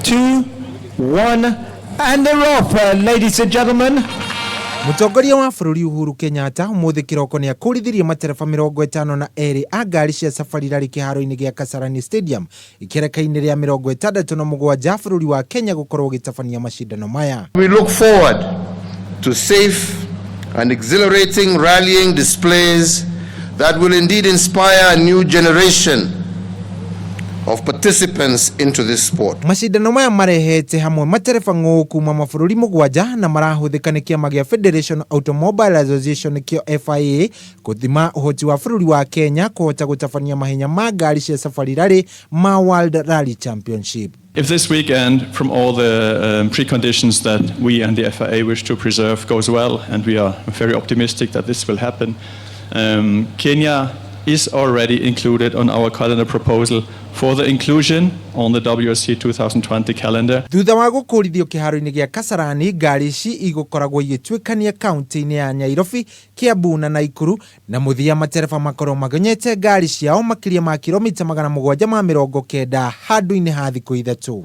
2, 1, and they're off, ladies and gentlemen. Mũtongoria wa bũrũri Uhuru Kenyatta ũmũthĩ kĩroko nĩ akũrithirie matereba 52 a ngari cia Safari Rally kĩharo-inĩ gĩa Kasarani Stadium ikereka-inĩ rĩa 67 bũrũri wa Kenya gũkorwo ũgĩtabania macindano maya. We look forward to safe and exhilarating rallying displays that will indeed inspire a new generation of participants into this sport. Macindano maya marehete hamwe matereba ng'ũũ kuma mabũrũri 7 na marahũthĩka nĩ kĩama gĩa Federation Automobile Association nĩkĩo FIA gũthima ũhoti wa bũrũri wa Kenya kũhota gũtabania mahenya ma ngari cia Safari Rally ma World Rally Championship. If this weekend, from all the preconditions that we and the FIA wish to preserve, goes well, and we are very optimistic that this will happen, Kenya is already included on our calendar proposal for the inclusion on the WRC 2020 calendar. Thutha wa gũkũrithio kĩharo-inĩ gĩa Kasarani, ngari ici igũkoragwo igĩtuĩkania kaunti-inĩ ya Nyairobi, Kiambu na Naikuru, na mũthia matereba makorwo magonyete ngari ciao makĩria ma kilomita 790 handũ-inĩ ha thikũ 3.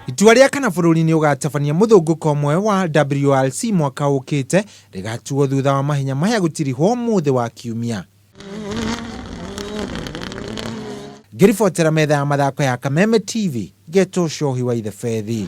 Itua rĩa kana bũrũri nĩ ũgatabania mũthũngũko ũmwe wa WRC mwaka ũkĩte rĩgatuo thutha wa mahenya maya gũtirihwo mũthĩ wa kiumia. Ngĩribotera metha ya mathako ya Kameme TV, ngetwo Cohi wa Ithebethi.